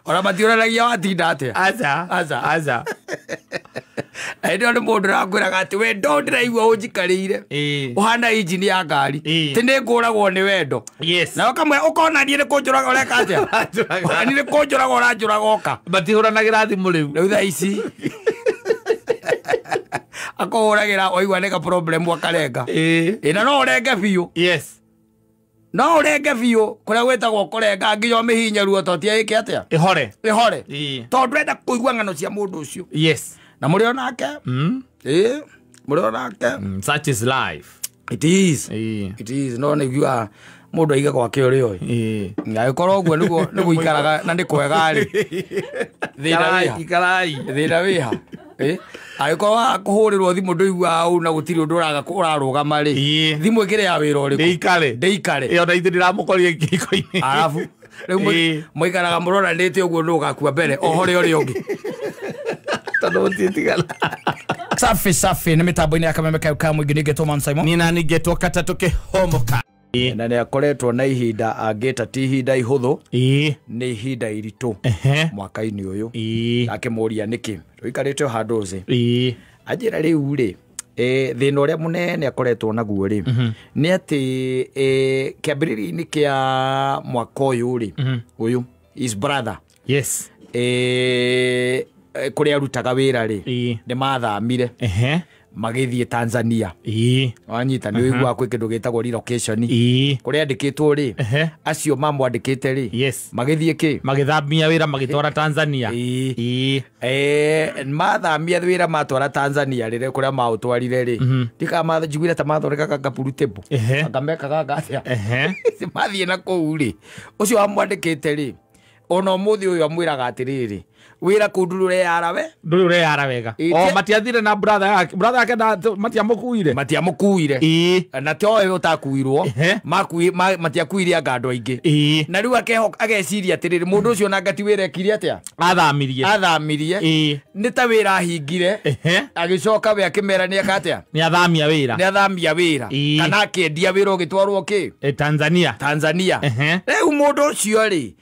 Ona matiũranagia watinda atĩa. Aca. Aca. Aca. Hĩndĩ ĩyo nĩ mũndũ ũrakwĩraga atĩ wendo ndĩraigua ũnjikarĩire. Ĩĩ. Ũhana injini ya ngari. Ĩĩ. Ti nĩ ngũragwo nĩ wendo. Yes. Na ũkamwĩra ũkona niĩ nĩ kũnjũraga ũreka atĩa? Ũranjũraga. Niĩ nĩ kũnjũraga ũranjũraga oka. Matihũranagĩra thimũ rĩu. Rĩu thaa ici akũhũragĩra waigua nĩ ka problem akarenga. Ĩĩ. Ĩ na no ũrenge biũ. Yes. No ũrenge biũ kũrĩa gwĩtagwo kũrenga nginya ũmĩhinye ruo to ti ĩke atĩa? Ĩhore. Ĩhore. Ĩĩ. Tondũ ndũrenda kũigua ng'ano cia mũndũ ũcio. Yes. Na mũrĩ onake. Ĩ mũrĩ onake. Such is life. It is. Ĩĩ. It is. No nĩ iguaga mũndũ aige gwake ũrĩa ũĩ. Ĩĩ. Angĩkorwo ũguo nĩguo nĩ gũikaraga na nĩ kwega rĩ. Thĩna wĩha. Ikarai. Thĩna wĩha. Ĩ angĩkorwo waga kũhũrĩrwo thimũ ndũiguaga ũũ na gũtirĩ ũndũ ũraga ũrarũgama rĩ. Ĩĩ. Thimũ ĩkĩrĩ ya wĩra ũrĩkũ? Ndĩikare. Ndĩikare. Ĩyo na ithuĩ ndĩramũkorire kĩhiko-inĩ. Arabu rĩu Ĩĩ. mũikaraga mũroranĩte ũguo nũ ũgakua mbere oho rĩ ũrĩa ũngĩ. Tondũ mũtitigana. Safi safi nĩ mĩtambo-inĩ ya kameme kayo ka mũingĩ nĩngetwo Man Simon. Nĩ nani ngetwo katatũ kĩhomoka. Na nĩ akoretwo na ihinda angĩta ti ihinda ihũthũ Ĩĩ. nĩ ihinda iritũ Ehe. mwaka-inĩ ũyũ. Ĩĩ. Akĩmũria nĩkĩ tũikarĩte o handũ thĩ. Ĩĩ. Anjĩra rĩu rĩ thĩna ũrĩa mũnene akoretwo naguo rĩ nĩ atĩ kĩambĩrĩria-inĩ kĩa mwaka ũyũ rĩ ũyũ his brother Yes. kũrĩa arutaga wĩra rĩ Ĩĩ. nĩ mathamire Ehe. magĩthiĩ Tanzania. Ĩĩ. Wanyita nĩ ũiguaga kwĩ kĩndũ gĩtagwo relocation. Ĩĩ. Kũrĩa andĩkĩtwo rĩ Ehe. acio mamwandĩkĩte rĩ Yes. magĩthiĩ kĩ Magĩthamia wĩra magĩtwara Tanzania. Ĩĩ. Ĩĩ. Mathamia wĩra matwara Tanzania rĩrĩa kũrĩa maũtwarire rĩ ndikama njiguire ta mathondekaga ngapuru table. Ehe. Anga mekaga atĩa? Ehe. Mathiĩ na kũu rĩ ũcio wamwandĩkĩte rĩ ona ũmũthĩ ũyũ amwĩraga atĩrĩrĩ wĩra kũu ndũrĩ ũreyara we Ndũrĩ ũreyara wega. Ĩĩ, O matiathire na brother yake. Brother yake matiamũkuire. Matiamũkuire. Ĩĩ. Na toĩ ũtakuirwo Ehe. matiakuire anga andũ aingĩ. Ĩĩ. Na rĩu ageciria atĩrĩrĩ mũndũ ũcio ona ngati wĩra ekire atĩa? Athamirie. Athamirie. Ĩĩ. Nĩ ta wĩra ahingire. Ehe. Agĩcoka we akĩmera nĩ eka atĩa? Nĩ athamia wĩra. Nĩ athamia wĩra. Ĩĩ. Kana akĩendia wĩra ũgĩtwarwo kĩ? Tanzania. Tanzania. Ehe. Rĩu mũndũ ũcio rĩ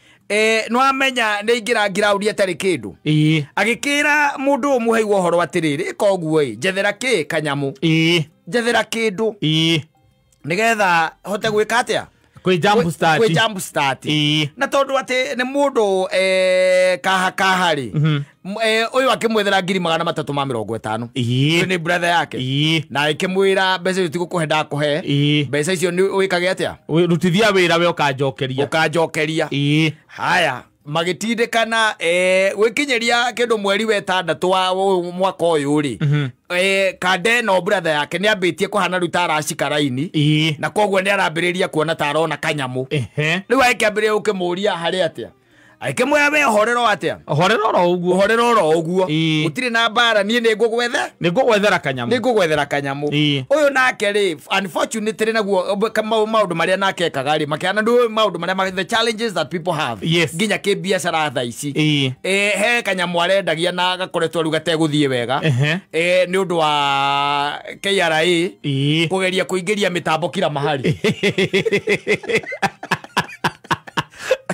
no amenya nĩ aingĩra ngiraũndi atarĩ kĩndũ. Ĩĩ. Agĩkĩra mũndũ ũyũ mũhei wa ũhoro atĩrĩrĩ ĩka ũguo ĩ njethera kĩ kanyamũ. Ĩĩ. Njethera kĩndũ. Ĩĩ. Nĩgetha hote gwĩka atĩa? Kwĩ jump start. Kwĩ jump start. Ĩĩ. Na tondũ atĩ nĩ mũndũ kaha kaha rĩ ũyũ akĩmwethera 350,000. Ĩĩ. Ũyũ nĩ brother yake. Ĩĩ. Na akĩmwĩra mbeca icio tigũkũhe ndakũhe. Ĩĩ. Mbeca icio nĩ wĩkage atĩa? Rutithia wĩra we ũkanjokeria. Ũkanjokeria. Ĩĩ. Haya magĩtindĩkana gwĩkinyĩria kĩndũ mweri wa ĩtandatũ wa mwaka ũyũ rĩ kanda ĩno brother yake nĩ ambĩtie kũhana rĩu ta aracika raini. Ĩĩ. Na koguo nĩ arambĩrĩria kuona ta arona kanyamũ. Ehe. Rĩu agĩkĩambĩrĩria gũkĩmũria harĩ atĩa? Agĩkĩmwĩra we horero atĩa? Horero oro ũguo. Horero oro ũguo. Ĩĩ. Gũtirĩ na mbara niĩ nĩ ngũgwethe. Nĩ ngũgwethera kanyamũ. Nĩ ngũgwethera kanyamũ. Ĩĩ. Ũyũ nake rĩ unfortunately naguo maũndũ marĩa nake ekaga rĩ makĩhana nĩ maũndũ marĩa the challenges that people have. Yes. Nginya kĩbiacara thaa ici. Ĩĩ. He kanyamũ arendagia na gakoretwo rĩu gategũthiĩ wega. Ehe. Nĩ ũndũ wa KRA Ĩĩ. kũgeria kũingĩria mĩtambo kila mahali.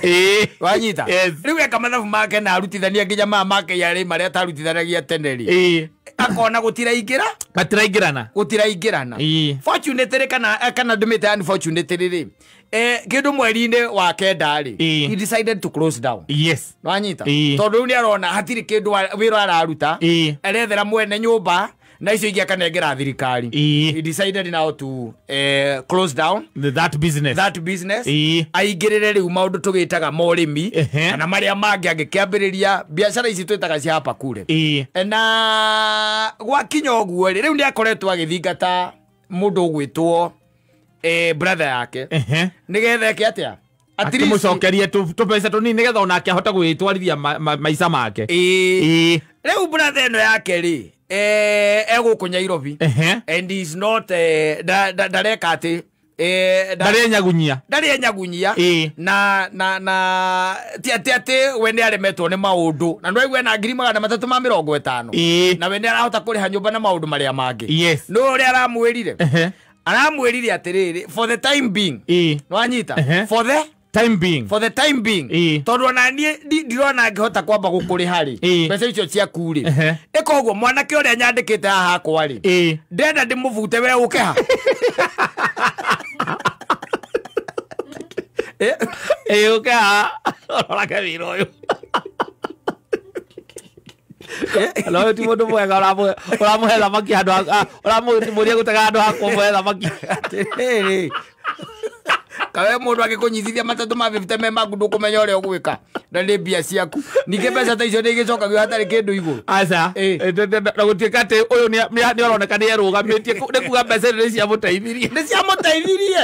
Ĩĩ. Wanyita? Yes. Rĩu eka mathabu make na arutithania nginya maya ma KRA marĩa atarutithanagia tene rĩ. Ĩĩ. Akona gũtiraingĩra? Matiraingĩrana. Gũtiraingĩrana. Ĩĩ. Fortunately kana ndĩmĩte unfortunately rĩ kĩndũ mweri-inĩ wa kenda rĩ Ĩĩ. he decided to close down. Yes. Wanyita? Ĩĩ. Tondũ rĩu nĩ arona hatirĩ kĩndũ wĩra araruta. Ĩĩ. Arethera mwene nyũmba na icio ingĩ akanengera thirikari. Ĩĩ. He decided now to close down That business. that business. Ĩĩ. Aingĩrĩre rĩu maũndũ tũgĩtaga morĩmi Ehe. kana marĩa mangĩ angĩkĩambĩrĩria biacara ici twĩtaga cia hapa kule. Ĩĩ. Na gwakinya ũguo rĩ rĩu nĩ akoretwo agĩthingata mũndũ ũgwĩtwo brother yake. Ehe. Nĩgetha eke atĩa? At least- Akĩmũcokerie tũbeca tũnini nĩgetha onake ahote gwĩtwarithia maica make. Ĩĩ. Ĩĩ. Rĩu brother ĩno yake rĩ egũkũ Nairobi. Ehe. And he's not ndareka atĩ Ndarĩ nyagunyia. Ndarĩ nyagunyia. Ĩĩ. Na ti atĩ atĩ we nĩ aremetwo nĩ maũndũ na nĩwaigua ena 350,000. Ĩĩ. Na we nĩ arahota kũrĩha nyũmba na maũndũ marĩa mangĩ. Yes. Nĩ ũrĩa aramwĩrire? Ehe. Aramwĩrire atĩrĩrĩ for the time being. Ĩĩ. Nĩwanyita? Ehe. For the Time being. For the time being. Tondũ ona niĩ ndirona ngĩhota kwamba gũkũrĩha rĩ mbeca icio ciaku rĩ. Ĩka ũguo mwanake ũrĩa nyandĩkĩte haha hakwa rĩ, ndĩrenda ndĩmũbute we ũke ha. Ũke ha ũrorage wĩra ũyũ. No ũyũ ti mũndũ mwega ũramũhe thamaki handũ, ũramũria gũtega handũ ha kũmũhe thamaki. Atĩrĩrĩ, kawe mũndũ angĩkũnyitithia matatũ ma 50 me maku ndũkũmenya ũrĩa ũgwĩka na nĩ mbia ciaku. Ningĩ mbeca ta icio nĩ igĩcokagio hatarĩ kĩndũ igũrũ. Aca, na gũtuĩka atĩ ũyũ nĩ aroneka nĩ erũgamĩtie, nĩ kuga mbeca nĩ ciamũteithirie. Nĩ ciamũteithirie.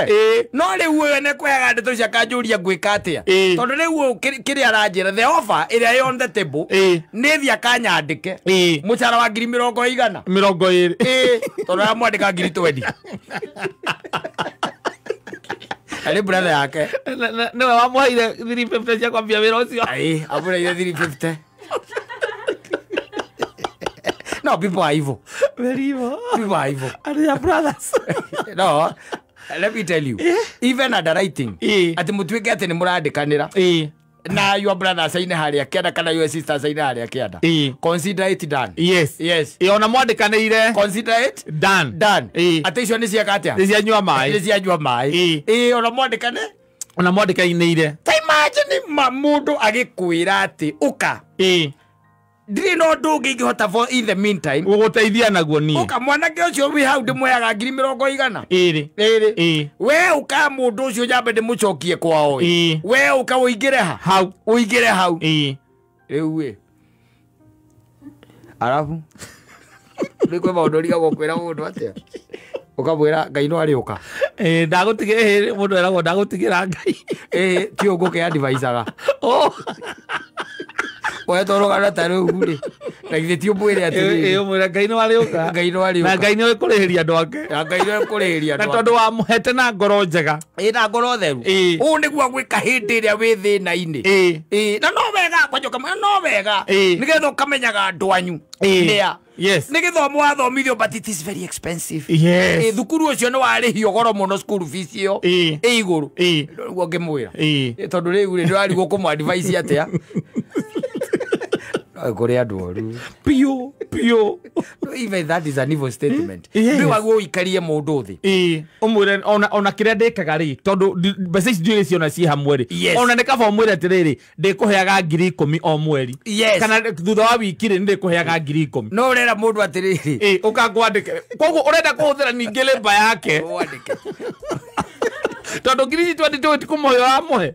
No rĩu ũyũ nĩ kũheaga ndeto cia kanjũria ngwĩka atĩa. Tondũ rĩu ũyũ kĩrĩa aranjĩra, the offer ĩrĩa ĩ on the table, nĩ thiĩ akanyandĩke mũcara wa ngiri mĩrongo igana. 20. Tondũ aramwandĩka ngiri 20. Arĩ brother yake. Nĩwe wamũheire 350 cia kwambia wĩra ũcio. Aĩ, amũheire 350. No, people are evil. Very evil. People are evil. And they are brothers. No, let me tell you. Even underwriting, atĩ mũtuĩke atĩ nĩ mũrandĩkanĩra. Na your brother saine harĩa kĩanda kana your sister saine harĩa kĩanda. Consider it done. Yes. Yes. Ona mwandĩkanĩire. Consider it done. Done. Atĩ icio nĩ cieka atĩa? Nĩ cianyua maĩ. Nĩ cianyua maĩ. Ona mwandĩkane. Ona mwandĩkanĩire. Ta imagine mũndũ agĩkwĩra atĩ ũka. Ndirĩ na ũndũ ũngĩ ingĩhota for in the meantime. Gũgũteithia naguo niĩ. Ũka mwanake ũcio wĩ hau ndĩmũheaga ngiri mĩrongo igana. 2. We ũka mũndũ ũcio nyambe ndĩmũcokie kwao. We ũka ũingĩre ha? Hau. Ũingĩre hau. Rĩu ĩ. Arabu. Rĩu kwĩ maũndũ ũrigagwo kwĩra mũndũ atĩa? Ũkamwĩra Ngai no arĩũka. Ndagũtigĩra mũndũ eragwo ndagũtigĩra Ngai. Ti ũngũkĩ advisaga. Oetwo rũgano ta rũu rĩ, na githĩ ti ũmwĩre atĩrĩrĩ. Ũmwĩre Ngai no arĩũka. Ngai no arĩũka. Na Ngai nĩoĩ kũrĩhĩria andũ ake. Na Ngai nĩoĩ kũrĩhĩria andũ ake. Na tondũ wamũhete na ngoro njega. Na ngoro theru. Ũũ nĩguo gwĩka hĩndĩ ĩrĩa wĩ thĩna-inĩ. Na no wega, kwanja ũkamenya no wega. Nĩgetha ũkamenyaga andũ anyu. Nĩa. Yes. Nĩ gĩthomo wathomithio, but it is very expensive. Yes. Thukuru ũcio nĩ warĩhio goro mũno school fees ĩyo. Ĩ igũrũ. Nĩguo ngĩmwĩra. Tondũ rĩu rĩ ndĩrarigwo kũmũ advice atĩa. Kũrĩ andũ oru. Piũ, piũ. Even that is an evil statement. Rĩu waguo ũikarie mũndũ thĩ. Ũmwĩre ona kĩrĩa ndĩkaga rĩ, tondũ mbeca ici ndiũĩ ciona ciĩ hamwe rĩ. Ona nĩ kaba ũmwĩre atĩrĩrĩ, ndĩkũheaga ngiri 10 o mweri. Kana thutha wa wiki rĩ, nĩndĩkũheaga ngiri 10. No ũrera mũndũ atĩrĩrĩ. Ũkangwandĩke. Koguo ũrenda kũhũthĩra ningĩ labour yake. Wandĩke. Tondũ ngiri ici 22 ti kũmũhe ũramũhe.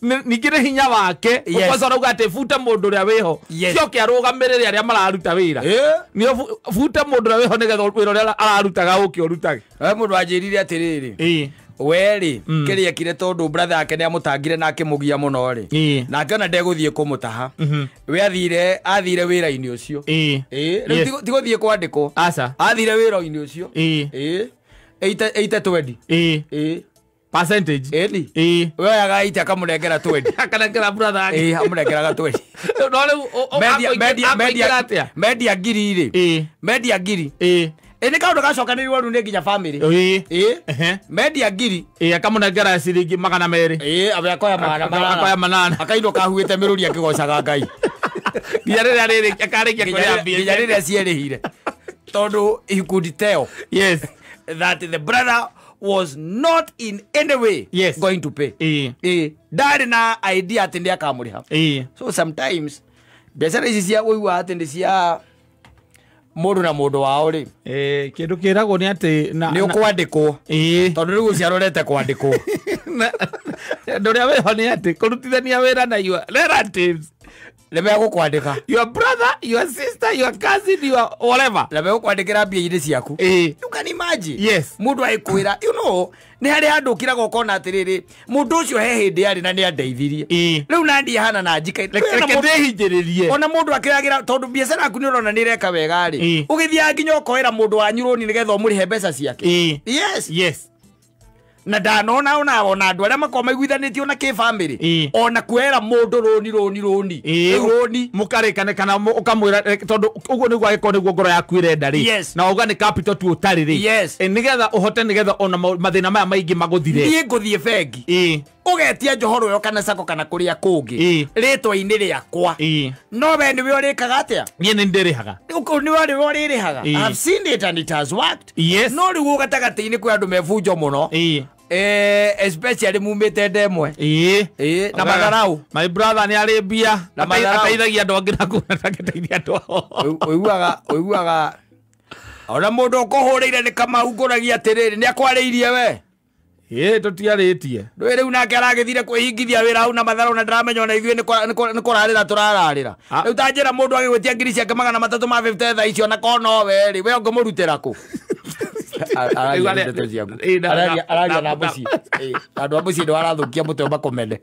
Ningĩ nĩ hinya wake. Kwanza ũrauga atĩ buta mũndũ ũrĩa wĩho. Cioke arũgamĩrĩre arĩa mararuta wĩra. Nĩo buta mũndũ ũrĩa wĩho nĩgetha wĩra ũrĩa ararutaga ũke ũrutage. Mũndũ anjĩrire atĩrĩrĩ. We rĩ, kĩrĩa ekire tondũ brother yake nĩamũtangire na akĩmũgia mũno rĩ. Nake ona ndegũthiĩ kũmũtaha. We athire wĩra-inĩ ũcio. Rĩu ti gũthiĩ kwandĩkwo. Aca. Athire wĩra-inĩ ũcio. 820. Percentage. Ĩni. We oyaga 80 akamũnengera 20. Akanengera brother yake. Amũnengeraga 20. No rĩu Mendia ngiri rĩ. Mendia ngiri. Nĩ kaũndũ gacokanĩrĩirwo rĩu nĩ nginya family. Mendia ngiri. Akamũnengera ciringi 200. Abe akoya 800. Akoya 800. Akainũka ahuĩte mĩrũri akĩgocaga Ngai. Nginya rĩrĩa rĩrĩ akarĩkia kũrĩa mbia. Nginya rĩrĩa cierĩhire. Tondũ he could tell. Yes. That the brother was not in any way going to pay. Ndarĩ na idea atĩ nĩ akamũrĩha. So sometimes biacara ici cia ũigua atĩ nĩ cia mũndũ na mũndũ wao rĩ. Kĩndũ kĩragwo nĩ atĩ nĩ ũkwandĩkwo. Tondũ rĩu ũciarorete kwandĩkwo. Ũndũ ũrĩa wĩho nĩ atĩ kũrutithania wĩra na your relatives. Nĩ megũkwandĩka. Your brother, your sister, your cousin, your whatever. Na megũkwandĩkĩra mbia irĩ ciaku. You can imagine. Yes. Mũndũ agĩkwĩra, you know, nĩ harĩ handũ ũkiraga ũkona atĩrĩrĩ, mũndũ ũcio he hĩndĩ arĩ na nĩ andeithirie. Rĩu na ndiĩ hana na njika. Reke ndĩhinyĩrĩrie. Ona mũndũ akĩragĩra tondũ biacara yaku nĩ ũrona nĩ ĩreka wega rĩ. Ũgĩthiaga nginya ũkoera mũndũ wanyu rũni nĩgetha ũmũrĩhe mbeca ciake. Yes. Yes. Na ndanona ona andũ arĩa makoragwo maiguithanĩtio na kĩbamĩrĩ ona kuoera mũndũ rũni rũni rũni rũni mũkarĩkane kana ũkamwĩra tondũ ũguo nĩguo agĩkorwo nĩguo ngoro yaku ĩrenda rĩ na wauga nĩ capital tu ũtarĩ rĩ nĩgetha ũhote nĩgetha ona mathĩna maya maingĩ magũthire. Niĩ ngũthiĩ bengi Ũgetia njohoro ĩyo kana sako kana kũrĩa kũngĩ rĩtwa-inĩ rĩakwa. No we nĩwe ũrĩkaga atĩa? Niĩ nĩ ndĩrĩhaga. Nĩwe ũrĩrĩhaga. I've seen it and it has worked. Yes. No rĩu gatagatĩ-inĩ kwĩ andũ mebunjo mũno. Especially mumĩte ndemwe. Na matharau. My brother nĩ arĩ mbia. Ateithagia andũ angĩ na kuona ateithagia andũ ao. Ũiguaga ona mũndũ ũkũhũrĩire nĩ Kamau ngũragia atĩrĩrĩ nĩ akwarĩirie we. Tũtiarĩtie. Ndũĩ rĩu nake aragĩthire kwĩhingithia wĩra hau na matharau na ndĩramenya ona ithuĩ nĩ kũrarĩra tũrararĩra. Rĩu ta njĩra mũndũ agĩgwĩtia ngiri ciake 350 thaa icio na korwo no we rĩ, we ũngĩmũrutĩra kũ? Araria na mũciĩ. Andũ a mũciĩ nĩ warathũkia mũtwe makomene.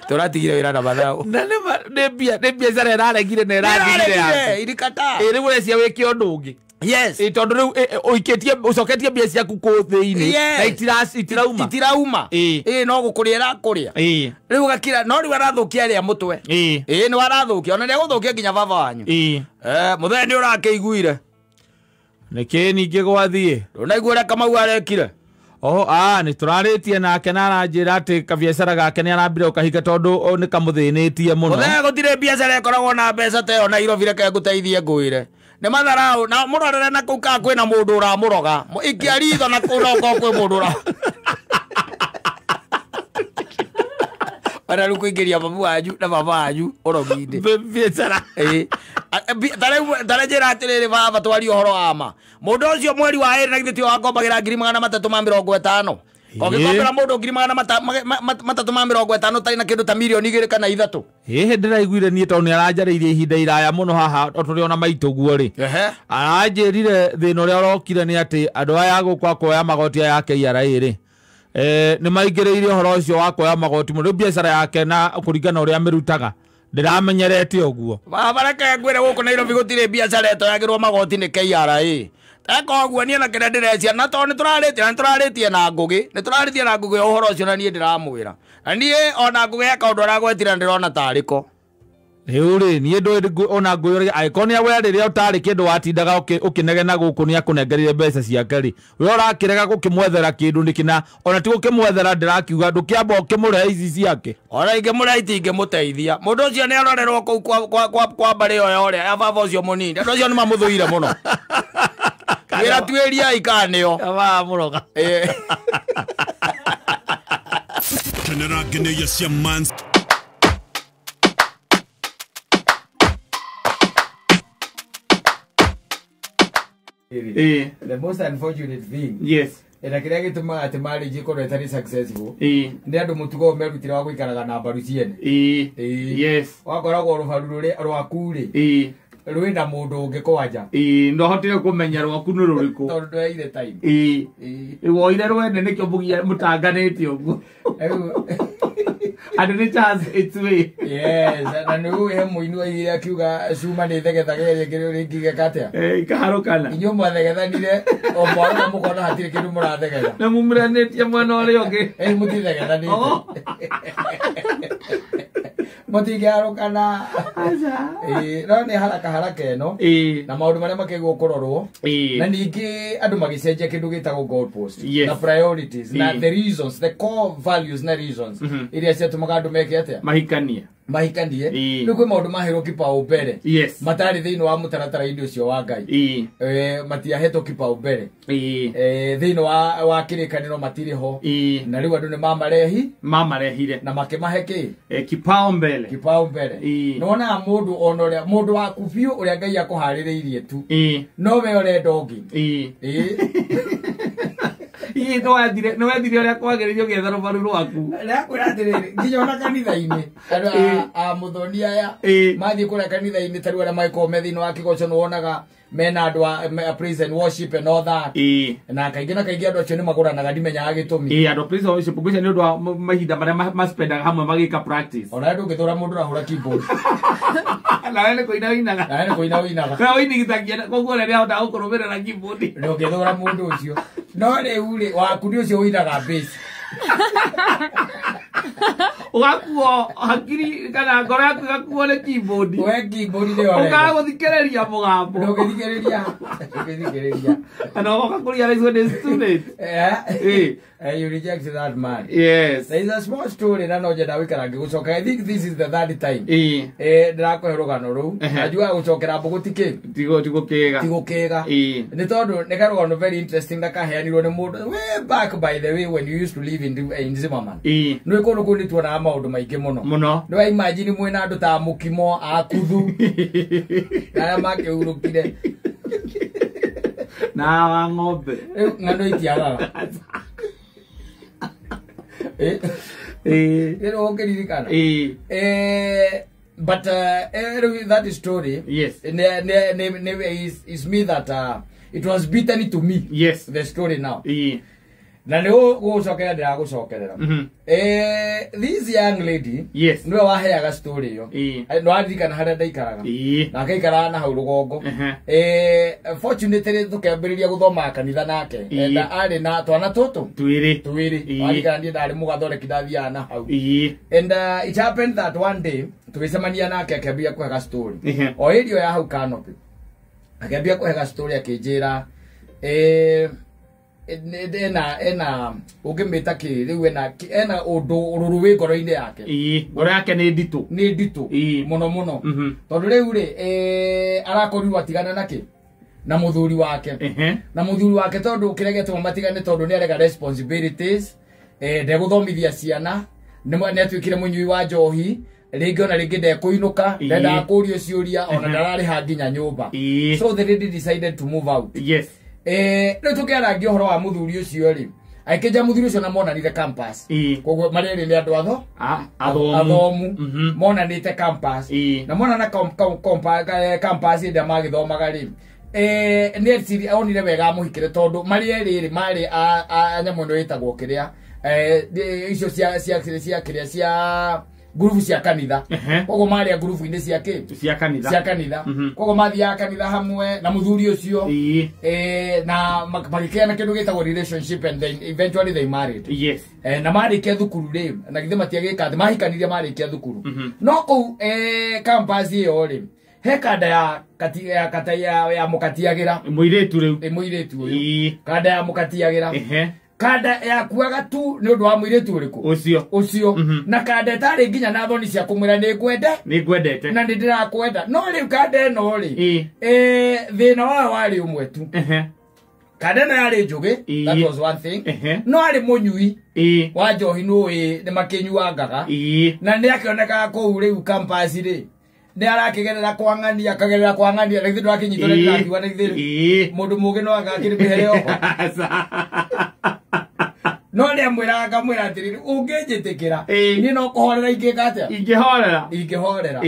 Tũratigire wĩra na matharau. Na nĩ biacara ĩraregire na ĩrathirire yaku. Irikata. Rĩu ũrecia wĩke ũndũ ũngĩ. Yes. Tondũ rĩu ũikĩtie ũcoketie mbia ciaku kũu thĩinĩ na itirauma. Itirauma. No gũkũrĩa ĩrakũrĩa. Rĩu ũgakira no rĩu arathũkia arĩa mũtwe. Nĩ warathũkia ona nĩ egũthũkia nginya baba wanyu. Mũthee nĩ ũrakĩiguire. Nĩkĩ ningĩ gwathiĩ? Ndũnaigua ũrĩa Kamau arekire? Nĩ tũrarĩtie nake na aranjĩra atĩ kabiacara gake nĩ arambire gũkahinga tondũ nĩ kamũthĩnĩtie mũno. Mũthee gũtirĩ biacara ĩkoragwo na mbeca ta ĩyo Nairobi reke ngũteithie ngwĩre. Nĩ matharau na mũrorere na kũu kana kwĩna mũndũ ũramũroga. Ikia ritho na kũu no korwo kwĩ mũndũ ũra. Ona rĩu kũingĩria babu wanyu na baba wanyu ũrogi-inĩ. Biacara. Tarĩ njĩra atĩrĩrĩ baba twarie ũhoro wa ma. Mũndũ ũcio mweri wa ĩrĩ na githĩ tiwe wakombagĩra ngiri 350. Ũngĩkombera mũndũ ngiri 350 ũtarĩ na kĩndũ ta mirioni 2 kana 3. Ĩhĩ ndĩraiguire niĩ tondũ nĩ aranjarĩirie ihinda iraya mũno haha o tũrĩ ona maitũ guo rĩ. Aranjĩrire thĩna ũrĩa ũrokire nĩ atĩ andũ aya gũkũ a kuoya magoti aya KRA rĩ. Nĩ maingĩrĩire ũhoro ũcio wa kuoya magoti mũno. Rĩu biacara yake na kũringana ũrĩa amĩrutaga ndĩramenyerete ũguo. Baba reke ngwĩre gũkũ Nairobi gũtirĩ biacara ĩtoyagĩrwo magoti nĩ KRA. Eka ũguo niĩ na kĩrĩa ndĩrecia na tondũ nĩ tũrarĩtie na Ngũgĩ, nĩ tũrarĩtie na Ngũgĩ ũhoro ũcio na niĩ ndĩramwĩra. Na niĩ ona Ngũgĩ he kaũndũ aragwetire na ndĩrona tarĩ ko. Rĩu rĩ niĩ ndũĩ ona ngũyũragia angĩkorwo nĩ we rĩrĩa ũtarĩ kĩndũ watindaga ũkĩnegena gũkũ nĩ akũnengerire mbeca ciake rĩ, we ũrakĩrega gũkĩmwethera kĩndũ nĩkĩ na ona ti gũkĩmwethera ndĩrakiuga ndũkĩamba ũkĩmũrehe ici ciake. Ona ingĩmũrehe itingĩmũteithia. Mũndũ ũcio nĩ arorerwo kũu kwa mbarĩ ĩyo ya ũrĩa ya baba ũcio mũnini. Andũ acio nĩ mamũthũire mũno. Wĩra tuĩriai kana nĩo. Mũroga. Kenera ngeneia cia mans. The most unfortunate thing. Yes. Ena kĩrĩa gĩtũmaga atĩ marriage ĩkorwo ĩtarĩ successful. Nĩ andũ mũtugo merutire wa gũikaraga na mbaru ciene. Yes. Wakoragwo rũbaru rũrĩa rwaku rĩ. Rwĩna mũndũ ũngĩ kwanja. Ndahotire kũmenya rwaku nĩ rũrĩkũ. Tondũ ndweire time. Woire rwene nĩkĩo mũtanganĩte ũguo. Andũ nĩ chance its way. Yes, na nĩ ũĩ he mũini waigire akiuga cuma nĩ thegethaga ĩrĩa ĩngĩ rĩngĩ atĩa? Ikaharũkana. Inyuĩ mwathegethanire o mwarũma mũkona hatirĩ kĩndũ mũrathegetha. Na mumĩranĩtie mwena ũrĩa ũngĩ. Mũtithegethanĩte. Mũtingĩharũkana. No nĩ haraka haraka ĩno. Na maũndũ marĩa makĩagĩrĩirwo kũrorwo. Na ningĩ andũ magĩcenjia kĩndũ gĩtagwo goal post. Na priorities na the reasons, the core values na reasons iria ciatũmaga andũ meke atĩa? Mahikanie. Mahikanie. Rĩu kwĩ maũndũ maheirwo kipaumbele. Matarĩ thĩinĩ wa mũtaratara-inĩ ũcio wa Ngai. Matiahetwo kipaumbele. Thĩinĩ wa kĩrĩkanĩro matirĩ ho. Na rĩu andũ nĩ mamarehi. Mamarehire. Na makĩmahe kĩ? Kipaumbele. Kipaumbele. Nĩ wonaga mũndũ ona ũrĩa mũndũ waku biũ ũrĩa Ngai akũharĩrĩirie tu. No we ũrenda ũngĩ. Nĩ wethire ũrĩa kwagĩrĩire ũgĩetha rũbaru rwaku. Ndakwĩra atĩrĩrĩ nginya ona kanitha-inĩ andũ a mũthoni aya mathiĩ kũrĩa kanitha-inĩ ta rĩu arĩa magĩkorwo me thĩinĩ wa kĩgoco nĩ wonaga mena andũ a praise and worship and all that. Na kaingĩ na kaingĩ andũ acio nĩ magũranaga ndimenyaga gĩtũmi. Andũ praise and worship ngwĩciria nĩ ũndũ wa mahinda marĩa maspendaga hamwe magĩka practice. Ona ndũngĩtũra mũndũ ũrahũra keyboard. Nawe nĩ kũina ũinaga. Nawe nĩ kũina ũinaga. Nawe ũinigithagia koguo ũrĩa nĩahotaga gũkũrũmĩrĩra keyboard. Ndũngĩthũra mũndũ ũcio. No rĩu rĩ waku nĩ ũcio ũinaga bass. Ugakuo hakiri kana ngoro yaku igakuo nĩ keyboard. We keyboard nĩ ũrenda. Ũkaga gũthikĩrĩria mũgambo. Ndũngĩthikĩrĩria. Ndũngĩthikĩrĩria. Kana ũgoka kũrealize when it's too late. You reject that man. Yes. There is a small story na no njenda gũikara ngĩgũcoka. I think this is the third time. Ndĩrakũhe rũgano rũu. Najua gũcokera mbũgũ ti kĩ? Tigũkĩga. Tigũkĩga. Nĩ tondũ nĩ karũgano very interesting na kaheanirwo nĩ mũndũ way back, by the way, when you used to live in Zimmerman. Nĩ kũndũ kũu nĩ tuonaga maũndũ maingĩ mũno. Mũno. Nĩ wa imagine mwĩna andũ ta mũkimo akuthu. Arĩa makĩhurũkire. Na wa ng'ombe. Rĩu ng'ano itiagaga. Rĩu ũngĩririkana. But that story, yes, is me that it was bitter to me. Yes, the story now. Na nĩ gũcokerera ndĩragũcokerera. This young lady, yes, nĩwe waheaga story ĩyo. Nĩ waririkana harĩa ndaikaraga. Na akaikaraga na hau rũgongo. Fortunately tũkĩambĩrĩria gũthoma kanitha nake. Na arĩ na twana tũtũ twĩrĩ. Waririkana niĩ ndarĩ mũgathoreki ndathiaga na hau. And it happened that one day tũgĩcemania nake akĩambia kũhega story. O ĩrio ya hau canopy. Akĩambia kũhega story akĩnjĩra ena ũngĩmĩta kĩ rĩu ena ũndũ ũrũrũ wĩ ngoro-inĩ yake. Ngoro yake nĩ nditũ. Nĩ nditũ mũno mũno. Tondũ rĩu rĩ arakorirwo atigana na kĩ? Na mũthuri wake. Na mũthuri wake tondũ kĩrĩa gĩatũma matigane tondũ nĩ arega responsibilities, ndegũthomithia ciana, nĩ atuĩkire mũnyui wa njohi, rĩngĩ ona rĩngĩ ndekũinũka, ndendaga kũrio ciũria, ona ndararĩha nginya nyũmba. So the lady decided to move out. Yes. Rĩu tũkĩarangia ũhoro wa mũthuri ũcio rĩ, akĩnja mũthuri ũcio na monanire campus. Koguo marĩ nĩ andũ athomu. Monanĩte campus. Na monana campus ĩrĩa magĩthomaga rĩ, nĩ onire wega amũhikĩre tondũ marĩ erĩ rĩ marĩ a nyamũ ĩno ĩtagwo kĩrĩa, icio cia kĩrĩa cia ngurubu cia kanitha. Koguo marĩ a ngurubu-inĩ cia kĩ? Cia kanitha. Cia kanitha. Koguo mathiaga kanitha hamwe na mũthuri ũcio. Na magĩkĩgĩa kĩndũ gĩtagwo relationship and then eventually they married. Yes. Na marĩkia thukuru rĩ, na githĩ matiagĩka atĩ mahikanirie marĩkia thukuru. No kũu campus ĩyo rĩ, he kanda ya mũkatiagĩra. Mũirĩtu rĩu. Mũirĩtu ũyũ. Kanda ya mũkatiagĩra. Kanda yakuaga tu nĩ ũndũ wa mũirĩtu ũrĩkũ? Ũcio. Na kanda ĩtarĩ nginya na thoni cia kũmwĩra nĩ ngwenda. Nĩ ngwendete. Na nĩ ndĩrakwenda. No rĩu kanda ĩno rĩ, thĩna wayo warĩ ũmwe tu. Kanda ĩno yarĩ njũgĩ, that was one thing. No arĩ mũnyui wa njohi nĩũĩ nĩ makĩnyuangaga. Na nĩ akĩonekaga kũu rĩu campus rĩ, nĩ arakĩgerera kwang'ania, akagerera kwang'ania, na githĩ ndũrakĩnyitwo nĩ ndĩrakiuga na githĩ mũndũ mũũgĩ no agakĩrĩ mĩhere oho. No nĩ amwĩraga akamwĩra atĩrĩrĩ, ũngĩnjĩtĩkĩra, niĩ no kũhorera ingĩka atĩa? Ingĩhorera. Ingĩhorera.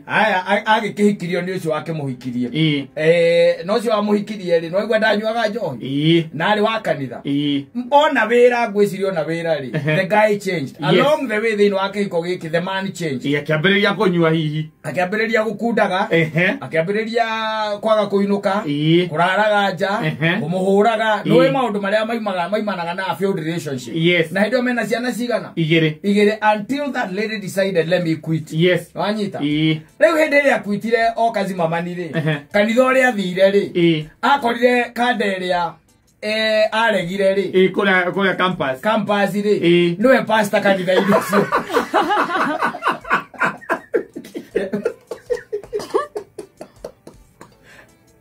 Aya, agĩkĩhikirio nĩ ũcio wakĩmũhikirie. Na ũcio wamũhikirie rĩ, no aigua ndanyuaga njohi. Na arĩ wa kanitha. Ona wĩra, ngwĩciria ona wĩra rĩ, the guy changed. Along the way thĩinĩ wa kĩhiko gĩkĩ, the man changed. Akĩambĩrĩria kũnyua hihi. Akĩambĩrĩria gũkundaga. Akĩambĩrĩria kwaga kũinũka. Kũraraga nja. Kũmũhũraga. Nĩũĩ maũndũ marĩa maimanaga na failed relationship. Yes. Na hĩndĩ ĩyo mena ciana cigana? Igĩrĩ. Until that lady decided let me quit. Yes. Wanyita? Rĩu hĩndĩ ĩrĩa akwitire oka Zimmerman rĩ, kanitha ũrĩa athire rĩ, akorire kanda ĩrĩa aregire rĩ, kũrĩa campus. Campus rĩ, nĩwe pastor kanitha-inĩ ũcio.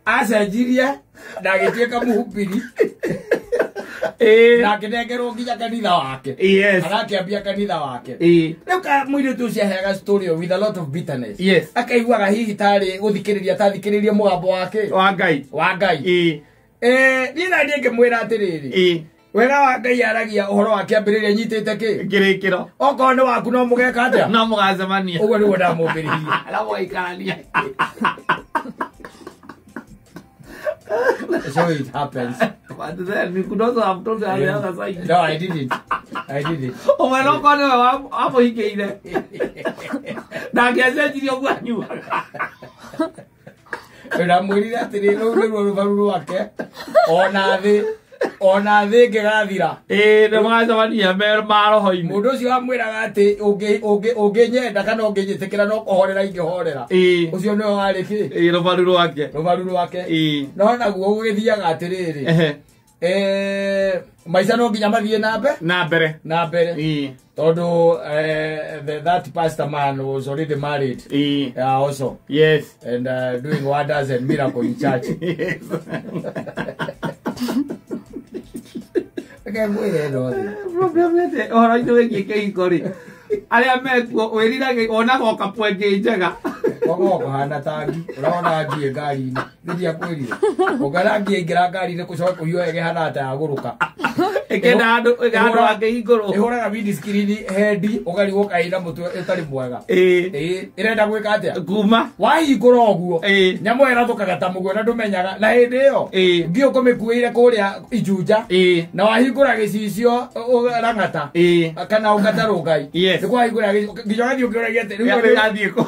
Acenjirie na agĩtuĩka mũhubiri. Na akĩnengerwo nginya kanitha wake. Yes. Arakĩambia kanitha wake. Rĩu ka mũirĩtu ũcio aheaga story with a lot of bitterness. Yes. Akaiguaga hihi tarĩ gũthikĩrĩria tathikĩrĩrie mũgambo wake. Wa Ngai. Wa Ngai. Niĩ na niĩ ngĩmwĩra atĩrĩrĩ. Wega wa Ngai aragia ũhoro wa kĩambĩrĩria nyitĩte kĩ? Kĩrĩkĩro. Okorwo nĩ waku no mũgeka atĩa? No mũgacemania. Ũguo nĩguo ndamũmbĩrĩirie. No mũgaikarania. So it happens. But then you could also have told her the other side. No, I didn't. I didn't. Oh, my Lord, I'm going to get it. Ndamwĩrire atĩrĩ, rũu nĩruo rũbaru rwake ona thĩ Ona thĩ ĩngĩgathira. Ĩĩ nĩ magacemania me maroho-inĩ. Mũndũ ũcio wamwĩraga atĩ ũngĩnyenda kana ũngĩnjĩtĩkĩra no kũhorera ingĩhorera. Ĩĩ. Ũcio nĩwe warĩ kĩ? Ĩĩ rũbaru rwake. Rũbaru rwake. Ĩĩ. No naguo gũgĩthiaga atĩrĩrĩ. Ehe. Maica no nginya mathiĩ na mbere. Na mbere. Na mbere. Ĩĩ. Tondu that pastor man was already married. Ĩĩ. Also. Yes. And doing wonders and miracle in church. Yes. Reke ngwĩre no thĩ. Problem nĩ ũhoro-inĩ wĩgiĩ kĩhiko rĩ. Arĩa mekuo wĩrirage wonaga ũkapwa ĩngĩ njega. Koguo kũhana ta ngi, ũrona ngi ngari-inĩ. Nĩ ndiakwĩrire. Ũngara ngi ĩingĩra ngari-inĩ kũcoka kũhiũha ĩkĩhana ta yagũrũka. Ĩkĩenda handũ hangĩhingũrwo. Ĩhũraga windscreen head ũkarigwo kaĩ na mũtwe ũtarĩ mwega. Ĩĩ. Ĩĩ, ĩrenda gwĩka atĩa? Kuma. Wahingũra ũguo. Ĩĩ. Nyamũ ĩyo ĩrathũkaga ta mũguĩ na ndũmenyaga. Na hĩndĩ ĩyo Ĩĩ. ngi ũkũmĩkuĩire kũrĩa Ijunja. Ĩĩ. Na wahingũra gĩcicio rang'ata. Ĩĩ. Kana ũngata rũngai. Yes. Nĩ kwahingũra gĩcicio nginya ũgathiĩ ũkĩũragia atĩ rĩu Ĩrathiĩ kũ?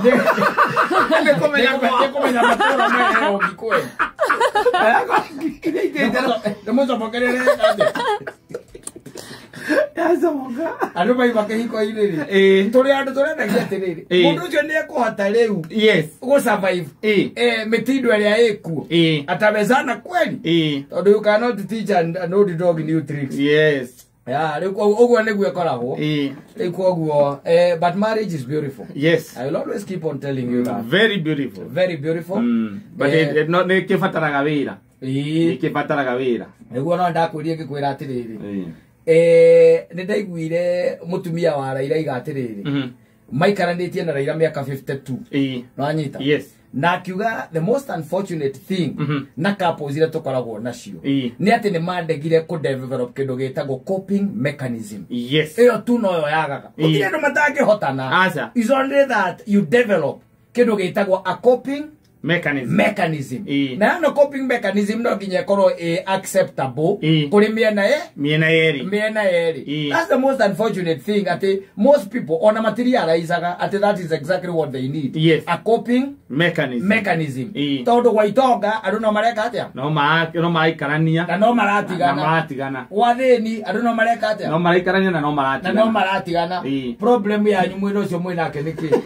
Nĩ kũmenya kwa. Nĩ kũmenya matũũra mene ngi kwene. Nĩ mũcomokerere atĩa? Yacomoka. Andũ maima kĩhiko-inĩ rĩ. Ĩĩ. Tũrĩ andũ tũrendagia atĩrĩrĩ. Ĩĩ. Mũndũ ũcio nĩ ekũhota rĩu Yes. gũ survive. Ĩĩ. Mĩtindo ĩrĩa ĩkuo. Ĩĩ. Atawezana kweli? Ĩĩ. Tondũ you cannot teach an old dog new tricks. Yes. Yeah, rĩu ũguo nĩguo ĩkoragwo. Ĩĩ. Rĩu koguo but marriage is beautiful. Yes. I will always keep on telling you that. Very beautiful. Very beautiful. But no nĩ kĩbataraga wĩra. Ĩĩ. Nĩ kĩbataraga wĩra. Nĩguo no ndakwĩrie ngĩkwĩra atĩrĩrĩ. Ĩĩ. Nĩ ndaiguire mũtumia wa Raila aiga atĩrĩrĩ. Maikaranĩtie na Raila mĩaka 52. Ĩĩ. Nĩwanyita? Yes. Na akiuga the most unfortunate thing na couples iria tũkoragwo nacio Ĩĩ. nĩ atĩ nĩ mandegire kũ develop kĩndũ gĩtagwo coping mechanism. Yes. Ĩyo tu noyo yagaga. Ĩĩ. Gũtirĩ andũ matangĩhotana. Aca. It's only that you develop kĩndũ gĩtagwo a coping mechanism. Mechanism. Ĩĩ. Na ĩno coping mechanism no nginya ĩkorwo ĩ acceptable Ĩĩ. kũrĩ mĩena Mĩena yerĩ. Mĩena yerĩ. Ĩĩ. That's the most unfortunate thing atĩ most people ona matirealizaga atĩ that is exactly what they need. Yes. A coping mechanism. Mechanism. Ĩĩ. Tondũ gwa itonga andũ no mareka atĩa? No maraikarania. Na no maratigana. Na maratigana. Gwa thĩni andũ no mareka atĩa? No maraikarania na no maratigana. Na no maratigana. Ĩĩ. Problem yanyu mwĩna ũcio mwĩnake nĩ kĩ?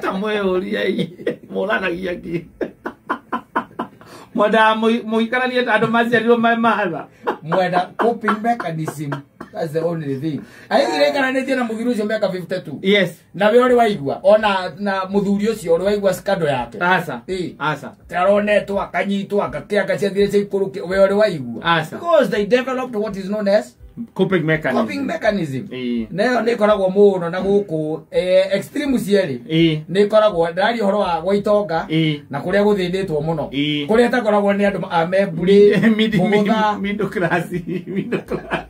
Ta mwĩũria ĩ. Mũranagia kĩ? Mwendaga mũikaranie ta andũ maciarirwo me matha. Mwenda coping mechanism. That's the only thing. Aigire ikaranĩtie na mũthuri ũcio mĩaka 52. Yes. Na we ũrĩ waigua ona na mũthuri ũcio ũrĩ waigua scandal yake. Aca. Ĩĩ. Aca. Aronetwo akanyitwo akakĩanga ciathire cia ikũrũkĩ we ũrĩ waigua. Aca. Because they developed what is known as coping mechanism. Coping mechanism. Ĩĩ. Nayo nĩ ĩkoragwo mũno na gũkũ extreme cierĩ. Ĩĩ. Nĩ ĩkoragwo ndĩraria ũhoro wa gwa itonga Ĩĩ. na kũrĩa gũthĩnĩtwo mũno. Ĩĩ. Kũrĩa ĩtakoragwo nĩ andũ a memburi, mũgũtha. Middle class, middle class.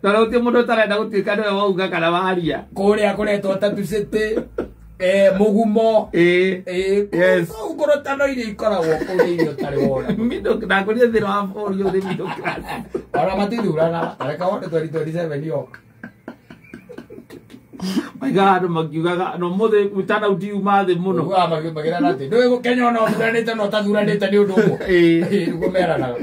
Na rĩu ti mũndũ ũtarenda gũtuĩka nĩwe wauga kana waria. Kũrĩa kũretwo Tatu City, mũgumo. Ĩĩ. Ĩĩ, Yes. kũu ngũrũtano iria ikoragwo kũu nĩ iria ũtarĩ wona. Middle, ndakũria thĩna wa bũrũri ũrĩ middle class. Ona matithuranaga, ta reke wone 2027 yoka. Maigaga andũ makiugaga, no mũthĩ turnout yuma thĩ mũno. Ũiguaga makĩrana atĩ, ndũĩ Kenya ona ũthuranĩte na ũtathuranĩte nĩ ũndũ ũmwe. Ĩĩ. Ĩĩ, nĩguo meranaga.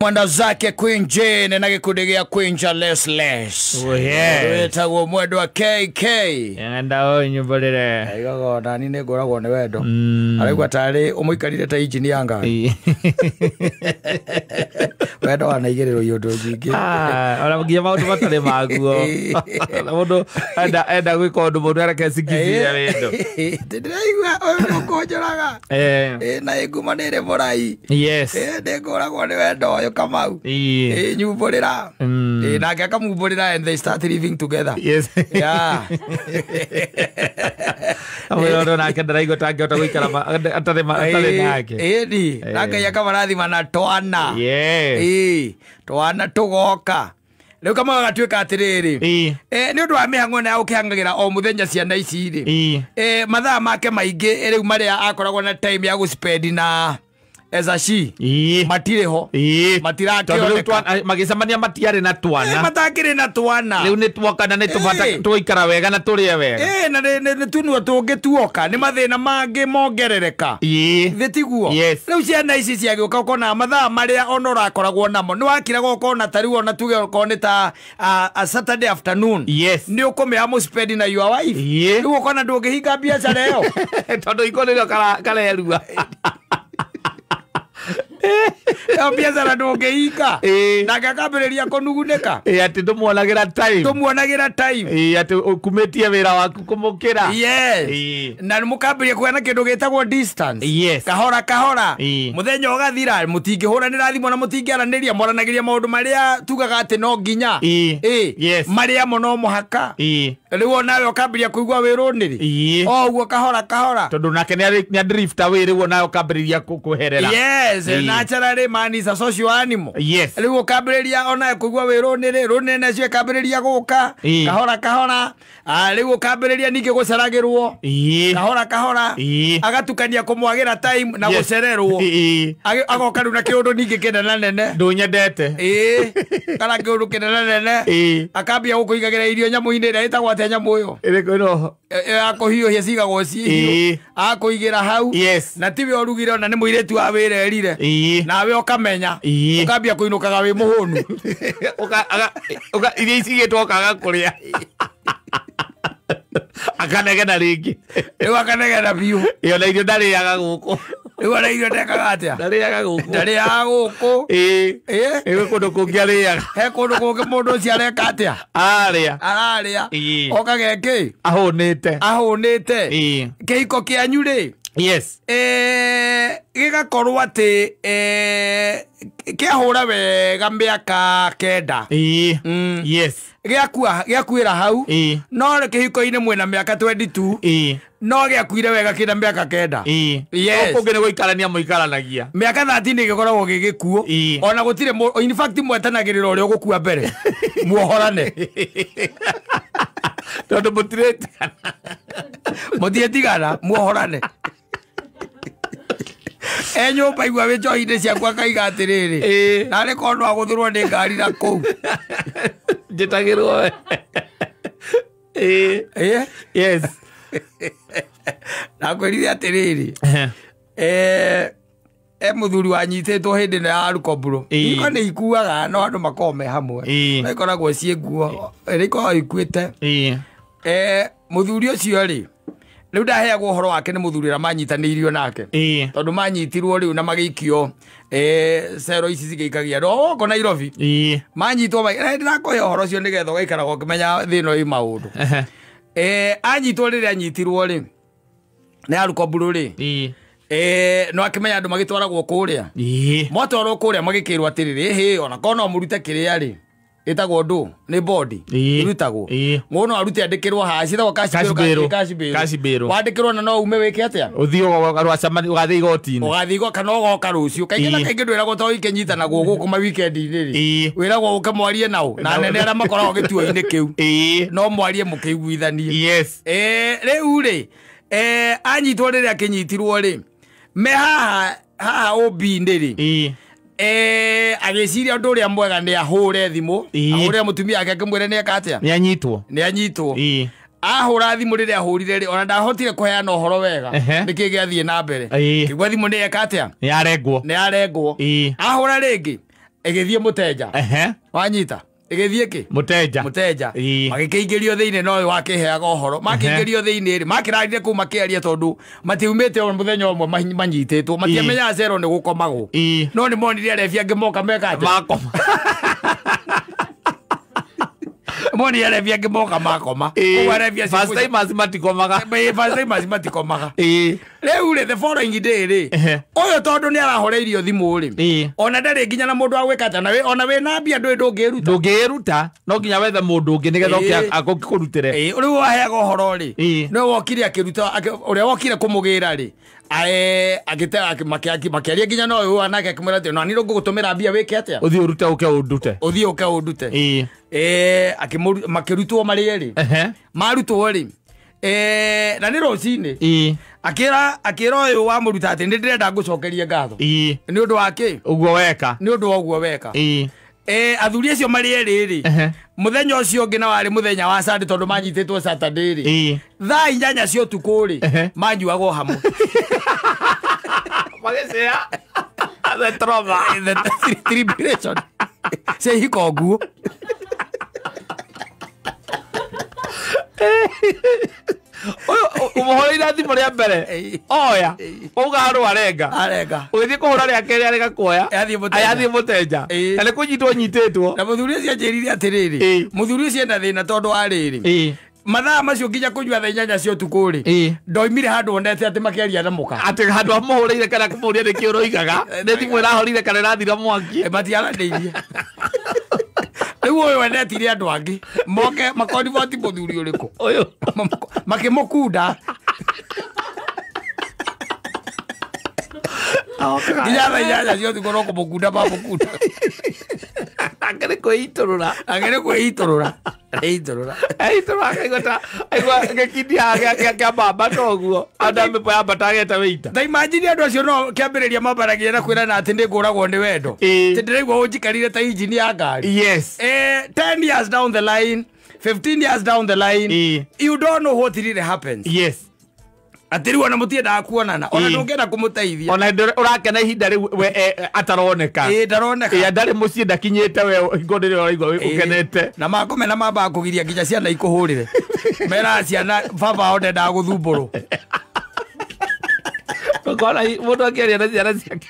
Mwenda zake Queen Jane na gĩkundi gĩa Queen Jales Les. Oh, yeah. Wĩtagwo mwendwa KK. Ng'enda ũnyumbũrĩre. Aigaga ona niĩ nĩ ngũragwo nĩ wendo. Araigua tarĩ ũmũikarire ta injini ya ngari. Wendo wanaigĩrĩrwo iũndũ nyingĩ. Ona nginya maũndũ matarĩ maguo. Ona mũndũ enda gwĩka ũndũ mũndũ areke cikithia wendo. Ndĩraigua ũyũ nĩ ũkũnjũraga. Na ĩ ngumo nĩ ĩrĩ mũrai. Yes. Nĩ ngũragwo nĩ wendo ũyũ Kamau. Nyumbũrĩra. Nake akamumbũrĩra and they start living together. Yes. Yeah. Amwĩra ũndũ nake ndaraigua tangĩhota gũikara atarĩ nake. Ĩni. Na Ngai akamarathima na twana. Yes. Twana tũgoka. Rĩu Kamau agatuĩka atĩrĩrĩ. Nĩ ũndũ wa mĩhang'o ĩno ya gũkĩhang'agĩra o mũthenya ciana ici rĩ. Mathaa make maingĩ rĩu marĩa akoragwo na time ya gũspend na as a she matirĩ ho matirakĩoneka magĩcemania matiarĩ na twana matakĩrĩ na twana rĩu nĩ tuoka na nĩ tũbata tũikara wega na tũrĩe wega na nĩ tunua tũngĩ tuoka nĩ mathĩna mangĩ mongerereka thĩ tiguo rĩu ciana ici ciagĩũka ũkona mathaa marĩa ona ũrakoragwo namo nĩ wakiraga ũkona ta rĩu ona tuge okorwo nĩ ta a Saturday afternoon nĩ ũkũmĩha mũspend na your wife rĩu ũkona ndũngĩhinga biacara ĩyo tondũ iko nĩrĩo karerua ĩyo biacara ndũngĩhinga nake akambĩrĩria kũnugunĩka atĩ ndũmuonagĩra time atĩ ũkumĩtie wĩra waku kũmũkĩra yes na mũkambĩrĩria kũgĩa na kĩndũ gĩtagwo distance kahora kahora mũthenya ũgathira mũtingĩhũranĩra thimũ na mũtingĩaranĩria mwaranagĩria maũndũ marĩa tugaga atĩ no nginya marĩa mo no mũhaka rĩu onawe ũkambĩrĩria kũigua wĩrũnĩri o ũguo kahora kahora tondũ nake nĩ adrift away rĩu onawe ũkambĩrĩria kũherera yes naturally man is a social animal yes rĩu ũkambĩrĩria onawe kũigua wĩrũnĩrĩ rũnĩrĩ nacio ĩkambĩrĩria gũka kahora kahora rĩu ũkambĩrĩria ningĩ gũceragĩrwo kahora kahora agatukania kũmwagĩra time na gũcererwo agoka rĩu na kĩũndũ ningĩ kĩnene nene ndũnyendete kana kĩũndũ kĩnene nene akambia gũkũigagĩra irio nyamũ-inĩ ĩrĩa ĩtagwo atĩa nyamũ ĩyo ĩrĩkũ ĩno ya kũhiũhia cigagwo ciĩ akũigĩra hau na tiwe ũrugire ona nĩ mũirĩtu wa wĩra erire nawe ũkamenya ũkambia kũinũkaga wĩ mũhũnu irio icigĩtwo ũkaga kũrĩa akanegena rĩngĩ rĩu akanegena biũ ona irio ndarĩaga gũkũ rĩu ona irio ndekaga atĩa ndarĩaga gũkũ ndarĩaga gũkũ ĩ kũndũ kũngĩ arĩaga he kũndũ kũngĩ mũndũ ũcio areka atĩa arĩa ararĩa okaga kĩ ahũnĩte kĩhiko kĩanyu rĩ yes gĩgakorwo atĩ kĩahũra wega mĩaka 9 yes gĩakuĩra hau no kĩhiko-inĩ mwĩna mĩaka 22 no gĩakuire wega kĩna mĩaka 9 yes kũngĩ nĩ gũikarania mũikaranagia mĩaka 13 gĩkoragwo gĩ gĩkuũ ona gũtirĩ in fact mwetanagĩrĩra ũrĩa ũgũkua mbere muohorane tondũ mũtirĩtigana muohorane nyũmba igua wĩ njohi-inĩ ciaku akaiga atĩrĩrĩ narĩ korwo no agũthũrwo nĩ ngari na kũu njĩtagĩrwo yes nakwĩrire atĩrĩrĩ mũthuri wanyitĩtwo hĩndĩ ĩno ya rukoburo iko nĩ ikuaga no andũ makoragwo me hamwe no ikoragwo ciĩ nguo ĩrĩa ikoragwo ikuĩte mũthuri ũcio rĩ rĩu ndaheagwo ũhoro wake nĩ mũthuri ũrĩa manyitanĩirio nake tondũ manyitirwo rĩu na magĩikio cero ici cigĩikagia no gũkũ Nairobi manyitwo ndĩrakũhe ũhoro ũcio nĩgetha ũgaikaraga ũkĩmenya thĩna ĩ maũndũ anyitwo rĩrĩa anyitirwo rĩ nĩ arukoburu rĩ no akĩmenya andũ magĩtwaragwo kũrĩa mwatwarwo kũrĩa magĩkĩrwo atĩrĩrĩ ĩhĩ ona korwo no mũrute kĩrĩa rĩ ĩtagwo ndũ nĩ bodi ĩrutagwo mũndũ no arute andĩkĩrwo haha ciĩtagwo cash bail wandĩkĩrwo na no ume wĩke atĩa ũthiĩ ũgathiĩ igoti-inĩ ũgathiĩ kana ũgoka rũciũ kaingĩ na kaingĩ ndwĩragwo to ikĩnyitanagwo gũkũ ma weekend-inĩ rĩ wĩragwo ũke mwarie nao na anene arĩa makoragwo gĩtuo-inĩ kĩu no mwarie mũkĩiguithanie yes rĩu rĩ anyitwo rĩrĩa akĩnyitirwo rĩ me haha haha OB-inĩ rĩ agĩciria ũndũ ũrĩa mwega nĩ ahũre thimũ ahũre mũtumia ake akĩmwĩre nĩ eka atĩa nĩ anyitwo ahũra thimũ rĩrĩa ahũrire rĩ ona ndahotire kũheana ũhoro wega nĩkĩ gĩathiĩ na mbere kĩgua thimũ nĩ eka atĩa nĩ arengwo ahũra rĩngĩ ĩgĩthiĩ mũtenja wanyita ĩgĩthiĩ kĩ mũtenja magĩkĩingĩrio thĩinĩ no ũyũ wakĩheaga ũhoro makĩingĩrio thĩinĩ rĩ makĩrarire kũu makĩaria tondũ matiumĩte o mũthenya ũmwe manyitĩtwo matiamenyaga cero nĩ gũkomagwo no nĩ monire arebi angĩ moka meka atĩa makoma monire arebi angĩ moka makoma koguo arebi acio first timers matikomaga first timers matikomaga rĩu rĩ the following day rĩ ũyũ tondũ nĩ arahoreirio thimũ rĩ ona ndarĩ nginya na mũndũ wa gwĩka atĩa ona wĩna mbia ndũĩ ndũngĩĩruta no nginya wethe mũndũ ũngĩ nĩgetha oke akũrutĩre rĩu waheaga ũhoro rĩ nĩwe wokire akĩruta ũrĩa wokire kũmũgĩra rĩ makĩaria nginya na ũyũ anake akĩmwĩra atĩ ona niĩ ngũgũtũmĩra mbia wĩke atĩa ũthiĩ ũrute ũke ũndute ũthiĩ ũke ũndute makĩrutwo marĩ erĩ marutwo rĩ na nĩ rũcinĩ Akĩra ũyũ wamũruta atĩ nĩ ndĩrenda ngũcokerie ngatho. Nĩ ũndũ wa kĩ? Ũguo weka. Nĩ ũndũ wa ũguo weka. Athuri acio marĩ erĩ rĩ, mũthenya ũcio ũngĩ na warĩ mũthenya wa Sunday tondũ manyitĩtwo Saturday rĩ, thaa 8 cia ũtukũ rĩ, manyuagwo hamwe. Magĩcĩa the trauma, the tribulation. Cia ihiko nguo. Ũmũhũrĩire thimũ rĩa mbere oya wauga handũ arenga ũgĩthiĩ kũhũra rĩa kerĩ arega kuoya athiĩ mũtenja na nĩ kũnyitwo nyitĩtwo. Na mũthuri ũcio anjĩrire atĩrĩrĩ, mũthuri ũcio ena thĩna tondũ wa rĩrĩ, mathaa macio nginya kũnyua thaa 8 cia ũtukũ rĩ, ndoimire handũ onete atĩ makĩaria na mũka. Atĩ handũ amũhũrĩire kana kũmũria nĩkĩ ũroigaga, nĩ thimũ ĩrahorire kana ĩrathira mwaki. Matiaranĩirie. Rĩu ũyũ endetire andũ angĩ moke makonivoti mũthuri ũrĩkũ ũyũ makĩmũkunda nginya thaa 8 cia ũtukũ no kũmũkunda mamũkunda. Akĩrĩ kwĩitũrũra. Akĩrĩ kwĩitũrũra. Eitũrũra. Eitũrũra akaigua ta aigua gĩkindia kĩa mbamba ta ũguo. Andũ a mĩpo ya mbata agete wĩita. Ta imagine andũ acio no kĩambĩrĩria mambaragia na kwĩrana atĩ nĩ ngũragwo nĩ wendo. Atĩ ndĩraigua ũnjikarire ta injini ya ngari. Yes. 10 years down the line, 15 years down the line, you don't know what really happens. Yes. Atĩ rĩu ona mũtiendaga kuonana, ona ndũngĩenda kũmũteithia. Ona ũrakena ihinda rĩu we ataroneka. Ndaroneka. Ndarĩ mũciĩ ndakinyĩte we hingo rĩrĩa ũraigua ũkenete. Na makũmena mambaga kũgiria nginya ciana ikũhũrĩre. Meraga ciana baba wao ndendaga gũthumbũrwo. Ũkona mũndũ akĩaria na ciana ciake.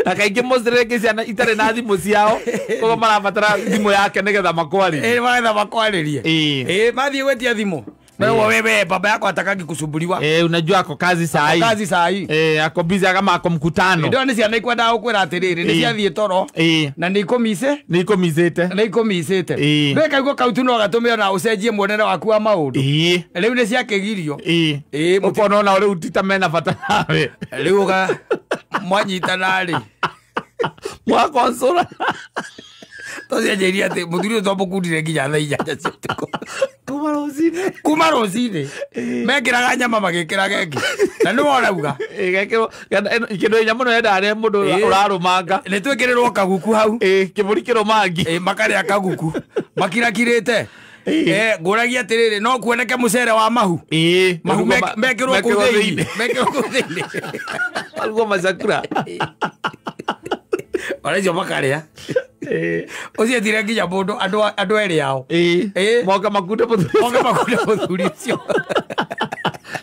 Na kaingĩ mũcirĩngĩ ciana itarĩ na thimũ ciao, koguo marabatara thimũ yake nĩgetha makwarĩrie. Magetha makwarĩrie. Mathiĩ gwĩtia thimũ. Wewe baba yako atakangi kusumbuliwa. Unajua ako kazi saa hii. Kazi saa hii. Ako busy kama ako mkutano. Ndio nĩ ciana ikwendaga gũkwĩra atĩrĩrĩ, nĩ ciathiĩ toro. Na nĩ ikũmice. Nĩ ikũmicĩte. Nĩ ikũmicĩte. Ndũĩ kaigua kau tu no gatũme ona ũcenjie muonere waku wa maũndũ. Rĩu nĩ ciakĩgirio. Ũkona ona rĩu ti ta mena bata nawe. Rĩu ũga mwanyitana rĩ. Mwakonsora. Tũcianjĩrie atĩ mũthuri ũyũ twamũkundire nginya thaa 8 cia ũtukũ. Kuma rũcinĩ. Kuma rũcinĩ. Mekĩraga nyama magĩkĩraga ĩngĩ. Na nĩwe ũrauga. Kĩndũ inya mũno yendaga nĩ mũndũ ũrarũmanga. Nĩ twĩkĩrĩrwo kaguku hau. Kĩbũri kĩrũmangi. Makarĩa kaguku. Makirakirĩte. Ngũragia atĩrĩrĩ, no kuoneke mũcere wa mahu. Mahu mekĩrwo kũu thĩinĩ. Mekĩrwo kũu thĩinĩ. Marugwo macakura. Ona icio makarĩa. Ũcietire nginya mũndũ andũ erĩ ao. Moka makunde mũthuri. Moka makunde mũthuri ũcio.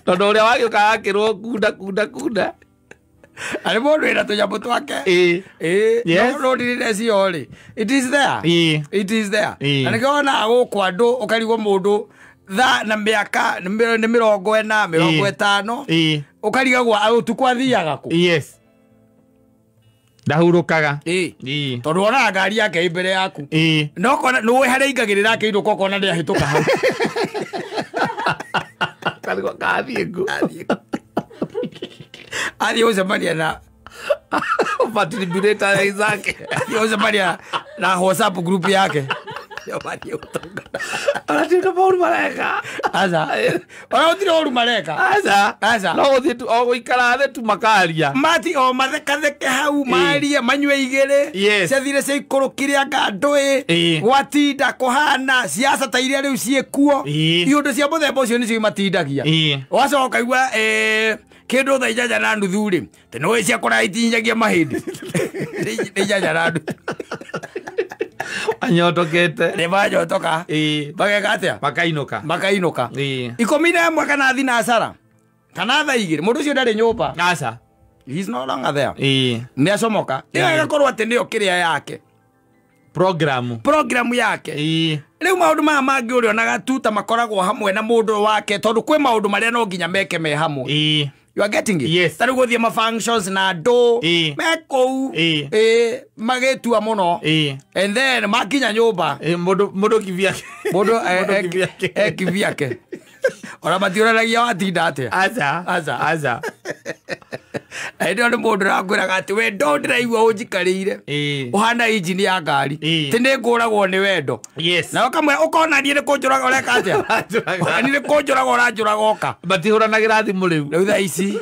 Tondũ ũrĩa wagĩũka agakĩrwo kunda kunda kunda. Arĩ mũndũ wĩna tũnyamũ twake. No ndirĩre rĩ. It is there. It is there. Na nĩkĩo wonaga gũkũ andũ ũkarigwo mũndũ thaa na mĩaka nĩ 40 50 ũkarigagwo ũtukũ athiaga kũ. Yes. Ndahurũkaga. Tondũ wonaga ngari yake ĩ mbere yaku. No kona nĩũĩ harĩa aingagĩrĩra akĩinũka ũkona nĩahĩtũka hau. Karigwo kathiĩ kũ. Athiĩ gũcemania na matribulator zake. Athiĩ gũcemania na WhatsApp group yake. Ona ti ũndũ mũũru mareka. Aca. Ona gũtirĩ ũru mareka. Aca. Aca. No gũthiĩ tu o gũikara thĩ tu makaria. Mati o mathekatheke hau marie manyue igĩrĩ. Ciathire ciaikũrũkire anga ndũĩ. Gwatinda kũhana siasa ta iria rĩu ciĩkuo. Iũndũ cia mũthemba ũcio nĩcio imatindagia. Wacoka ũkaigua kĩndũ thaa 8:30 rĩ, tĩ nĩũĩ cia kũraya itinyagia mahĩndĩ. Nĩ 8:30. Anyotokete. Nĩ manyotoka. Mageka atĩa? Makainũka. Makainũka. 11 kana thinacara kana thaa 2 mũndũ ũcio ndarĩ nyũmba. Aca. He's no longer there. Nĩ acomoka. Ĩyo ĩgakorwo atĩ nĩyo kĩrĩa yake. Programu yake. Rĩu maũndũ maya mangĩ ũrĩonaga tu ta makoragwo hamwe na mũndũ wake tondũ kwĩ maũndũ marĩa no nginya meke me hamwe. You are getting it? Yes. Ta rĩu gũthiĩ ma functions na andũ me kũu magĩtua mũno. And then makinya nyũmba mũndũ kivyake. Mũndũ kivyake. Ona matiũranagia watinda atĩa. Aca. Aca. Aca. Hĩndĩ ĩyo nĩ mũndũ ũrakwĩraga atĩ wendo ndĩraigua ũnjikarĩire. Ũhana injini ya ngari. Ti nĩ ngũragwo nĩ wendo. Yes. Na ũkamwĩra ũkona niĩ nĩ kũnjũraga ũreka atĩa? Niĩ nĩ kũnjũraga ũranjũraga oka. Matihũranagĩra thimũ rĩu. Rĩu thaa ici.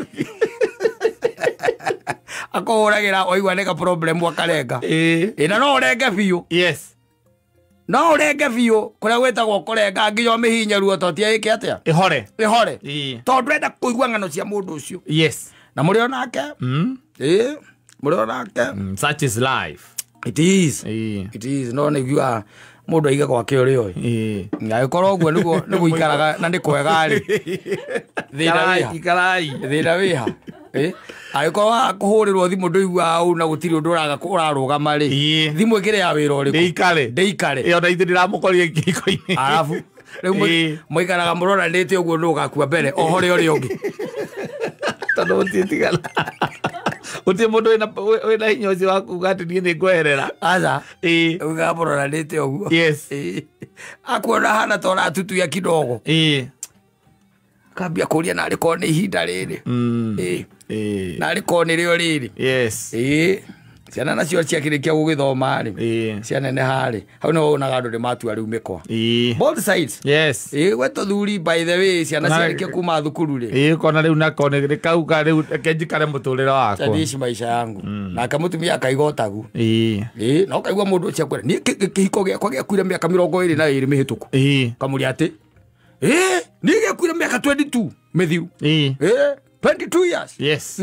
Akũhũragĩra waigua nĩ ka problem akarenga. Ĩ na no ũrenge biũ. Yes. No ũrenge biũ kũrĩa gwĩtagwo kũrenga nginya ũmĩhinye ruo to ti ĩke atĩa? Ĩhore. Ĩhore. Tondũ ndũrenda kũigua ng'ano cia mũndũ ũcio. Yes. Na mũrĩ onake. Ĩ mũrĩ onake. Such is life. It is. It is. No nĩ iguaga mũndũ aige gwake ũrĩa ũĩ. Angĩkorwo ũguo nĩguo nĩgũikaraga na nĩ kwega rĩ. Thĩna wĩha. Ikarai. Thĩna wĩha. Angĩkorwo waga kũhũrĩrwo thimũ ndũiguaga ũũ na gũtirĩ ũndũ ũrarũgama rĩ. Thimũ ĩkĩrĩ ya wĩra ũrĩkũ? Ndĩikare. Ndĩikare. Ĩ ona ithuĩ ndĩramũkorire kĩhiko-inĩ. Arabu rĩu mũikaraga mũroranĩte ũguo nũ ũgakua mbere oho rĩ ũrĩa ũngĩ. Tondũ mũtiĩtigana. Gũtirĩ mũndũ wĩna hinya ũcio wa kuuga atĩ niĩ nĩngweherera. Aca. Ũgaga mũroranĩte ũguo. Yes. Akuona hana ta ũratutuia kidogo. Akambia kũria narĩ korwo nĩ ihinda rĩrĩ. Narĩ korwo nĩrĩo rĩrĩ. Yes. Ciana nacio ciakĩrĩkia gũgĩthoma rĩ. Cianeneha rĩ. Hau nĩho wonaga andũ nĩ matua rĩu mĩkwa. Both sides. Yes. We tũthuri by the way ciana ciarĩkia kuma thukuru rĩ. Ũkona rĩu nako nĩ kauga rĩu reke njikare mũtũrĩre wakwa. Niici maica yangu. Nake mũtumia akaiga ũtagu. Na ũkaigua mũndũ ũcio akwĩra niĩ kĩhiko gĩakwa gĩakuire mĩaka 22 mĩhĩtũku. Kamũria atĩ niĩ gĩakuire mĩaka 22 mĩthiu. 22 years. Yes.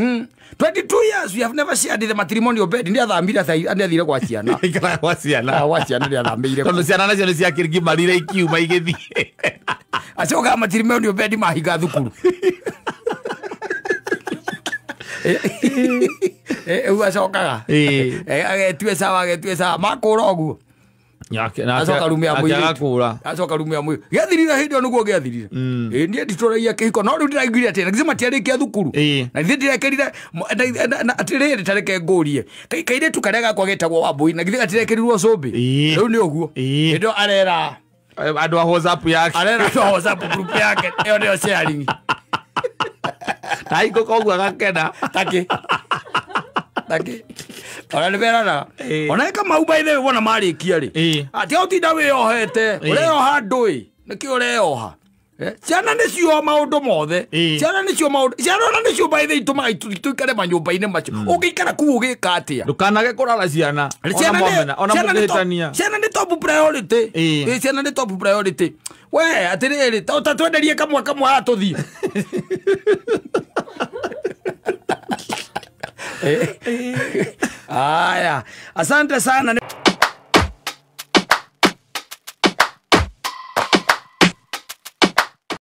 22 years we have never shared the matrimonial bed. Nĩ athamire nĩ athire gwa ciana. Ikara gwa ciana. Gwa ciana nĩ athamĩire. Tondũ ciana nacio nĩ ciakĩgimarire ikiuma igĩthiĩ. Acoka matrimonial bed mahinga thukuru. Ũguo acokaga. Agetue sawa agetue sawa makũra ũguo. Acoka rumu ya mũirĩtu. Acoka rumu ya mũirĩtu. Gĩathirire hĩndĩ ĩyo nĩguo gĩathirire. Niĩ nditũragia kĩhiko no rĩu ndĩraiguire atĩ na githĩ matiarĩkia thukuru. Na githĩ ndirekĩrire atĩrĩrĩ ta reke ngũrie. Kairĩtu karĩa gakwa getagwo Wambũi na githĩ gatirekĩrirwo cumbĩ. Rĩu nĩ ũguo. Hĩndĩ ĩyo arera andũ a WhatsApp yake. Arera andũ a WhatsApp group yake. Ĩyo nĩyo sharing. Na hingũka ũguo agakena. Takĩ. Takĩ. Ona nĩ meranaga. Ona ĩka mau by the way wona marĩkia rĩ. Ati ũtinda wĩyohete. Ũreyoha ndũĩ. Nĩkĩ ũreyoha? Ciana nĩcio maũndũ mothe. Ciana nĩcio maũndũ. Ciana ona nĩcio by the way itũmaga tũikare manyũmba-inĩ macio. Ũngĩikara kũu ũgĩka atĩa? Ndũkanage kũrara ciana. Ona mũngĩhĩtania. Ciana nĩ top priority. Ciana nĩ top priority. We atĩrĩrĩ ta twenderie kamwe kamwe haha tũthiĩ. Aya, asante sana.